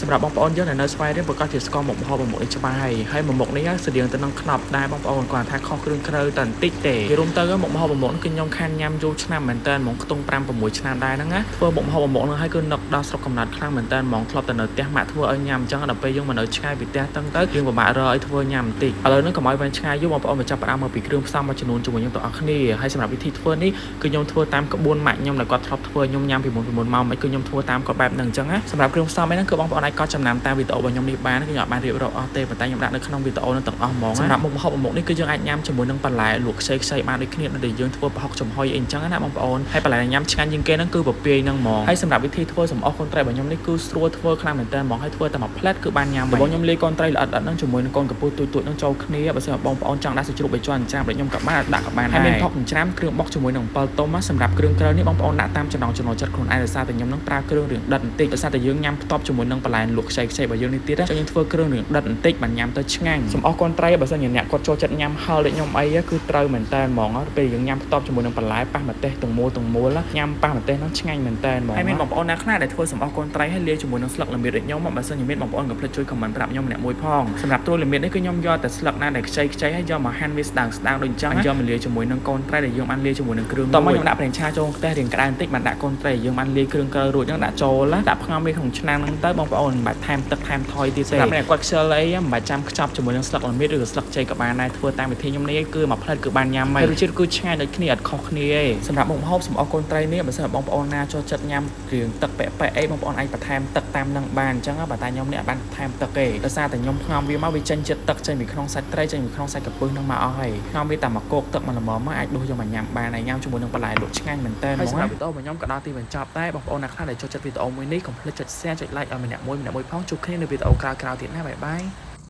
សម្រាប់បងប្អូនយើងដែលនៅស្វាយរៀងប្រកាសជាស្គាល់មុខម្ហូបមួយមុខនេះច្បាស់ហើយហើយមួយមុខនេះស្តៀងទៅនឹងខ្នប់ដែរបងប្អូនគាត់ថាខុសគ្រឿងក្រៅតែបន្តិចទេនិយាយរួមទៅមុខម្ហូបមួយមុខនេះគឺខ្ញុំខានញ៉ាំយូរឆ្នាំមែនតើហ្មងខ្ទង់5 6ឆ្នាំដែរហ្នឹងណាធ្វើមុខម្ហូបមួយមុខហ្នឹងហើយគឺនឹកដល់ស្រុកកំណើតខ្លាំងមែនតើហ្មងធ្លាប់តែនៅផ្ទះម៉ាក់ធ្វើឲ្យញ៉ាំអញ្ចឹងដល់ពេលយើងមកនៅឆ្ងាយពីផ្ទះតឹងទៅយើងពិបាករកឲ្យធ្វើញ៉ាំបន្តិចឥឡូវហ្នឹងកុំឲ្យវែងឆ្ងាយយូរបងប្អូនមកចាប់ផ្ដើមមកពីគ្រឿងផ្សំមួយចំនួនជាមួយខ្ញុំទាំងអស់គ្នាហើយសម្រាប់វិធីធ្វើនេះគឺខ្ញុំធ្វើតាមក្បួនម៉ាក់ខ្ញុំដែលគាត់ធ្លាប់ធ្វើខ្ញុំញ៉ាំពីមុនពីមុនមកមិនគឺខ្ញុំធ្វើតាមគាត់បែបហ្នឹងអញ្ចឹងណាសម្រាប់គ្រឿងផ្សំអីហ្នឹងគឺបងប្អូនអាចកត់ចំណាំតាមវីដេអូរបស់ខ្ញុំនេះបានគឺខ្ញុំអត់បានរៀបរាប់អស់ទេប៉ុន្តែខ្ញុំដាក់នៅក្នុងវីដេអូហ្នឹងទាំងអស់ហ្មងសម្រាប់មុខម្ហូបមួយមុខនេះគឺយើងអាចញ៉ាំជាមួយនឹងបន្លែលក់ខ្ចីខ្ចីបានដូចគ្នាដូចដែលយើងធ្វើប្រហុកចំហុយអីអញ្ចឹងណាបងប្អូនហើយបន្លែញ៉ាំឆ្ងាញ់ជាងគេហ្នឹងគឺពពាយហ្នឹងហ្មងហើយសម្រាប់វិធីធ្វើសម្អុះកូនត្រីរបស់ខ្ញុំនេះគឺស្រួលធ្វើខ្លាំងមែនតើហ្មងហើយធ្វើតែមួយផ្លែតគឺបានញ៉ាំហើយខ្ញុំលាយកូនត្រីល្អិតៗហ្នឹងជាមួយនឹងកូនកពើទូចៗហ្នឹងចូលគ្នាបើសិនបងប្អូនចង់ដាក់សាច់ជ្រូកបីជាន់ច្រាមដូចខ្ញុំក៏បានដាក់ក៏បានដែរហើយមានផុកច្រាមគ្រឿងបុកជាមួយនឹងអំពិលទុំសម្រាប់គ្រឿងក្រៅនេះបងប្អូនដាក់តាមចំណង់ចំណូលចិត្តខ្លួនឯងដោយសារតែខ្ញុំនឹងប្រើគ្រឿងរាងដិតបន្តិចដោយសារតែយើងញ៉ាំផ្ទាប់ជាមួយនឹងបន្លែលក់ខ្ចីខ្ចីរបស់យើងនេះទៀតចឹងយើងធ្វើគ្រឿងរាងដិតបន្តិចបានញ៉ាំទៅឆ្ងាញ់សម្អុះកូនត្រីបើសិនជាអ្នកគាត់ចូលចិត្តញ៉ាំហឹរដូចខ្ញុំអីគឺត្រូវមែនតើហ្មងពេលយើងញ៉ាំផ្ទាប់ជាមួយនឹងបន្លែប៉ះម្ទេសទាំងមូលទាំងមូលញ៉ាំប៉ះម្ទេសហ្នឹងឆ្ងាញ់មែនតើហ្មងហើយមានបងប្អូនណាខ្លះដែលធ្វើសម្អុះកូនត្រីហើយលាយជាមួយនឹងស្លឹកល្មៀតដូចខ្ញុំបើសិនជាមានបងប្អូនកុំភ្លេចជួយ comment ប្រាប់ខ្ញុំម្នាក់មួយផងសម្រាប់ត្រួយល្មៀតនេះគឺខ្ញុំយកតែស្លឹកណាដែលខ្ចីខ្ចីហើយយកមកហាន់វាស្ដើងស្ដើងដូចអញ្ចឹងយកមកលាយជាមួយនឹងកូនត្រីដែលយើងបានលាយជាមួយនឹងគ្រឿងតោះមកខ្ញុំដាក់ប្រេងឆាចូលខ្ទះរាងក្តៅបន្តិចបានដាក់កូនត្រីយើងបានលាយគ្រឿងក្រៅរួចហ្នឹងដាក់ចូលដាក់ផ្ងំវាក្នុងឆ្នាំងហ្នឹងទៅបងប្អូនមិនបាច់ថែមទឹកថែមថយទៀតទេសម្រាប់អ្នកគាត់ខ្ជិលអីមិនបាច់ចាំខ្ចប់ជាមួយនឹងស្លឹកល្មៀតឬក៏ស្លឹកចេកក៏បានដែរធ្វើតាមវិធីខ្ញុំនេះគឺមួយផ្លែតគឺបានញ៉ាំហើយរសជាតិគឺឆ្ងាញ់ដូចគ្នាអត់ខុសគ្នាទេសម្រាប់មុខម្ហូបសម្អុះកូនត្រីនេះបើសិនបងប្អូនណាចូលចិត្តញ៉ាំគ្រឿងទឹកប៉ែប៉ែអីបងប្អូនអាចបន្ថែមទឹកតាមនឹងបានអញ្ចឹងបើតែខ្ញុំនេះអត់បានបន្ថែមទឹកទេដោយសារតែខ្ញុំផ្ងំវាមកវាចេញជាតិទឹកចេញពីក្នុងសាច់ត្រីចេញពីក្នុងសាច់ក្រពឹសនឹងមកអស់ហើយផ្ងំវាតែមកគោកទឹកមកល្មមមកអាចដួសយកមកញ៉ាំបានហើយញ៉ាំជាមួយនឹងបន្លែលក់ឆ្ងាញ់មែនតើហ្មងសម្រាប់វីដេអូរបស់ខ្ញុំក៏ដល់ទីបញ្ចប់ដែរបងប្អូនណាខ្លះដែលចូលចិត្តវីដេអូមួយនេះកុំភ្លេចចុច share ចុច like ឲ្យម្នាក់មួយម្នាក់មួយផងជួបគ្នានៅវីដេអូក្រោយៗទៀតណាbye bye.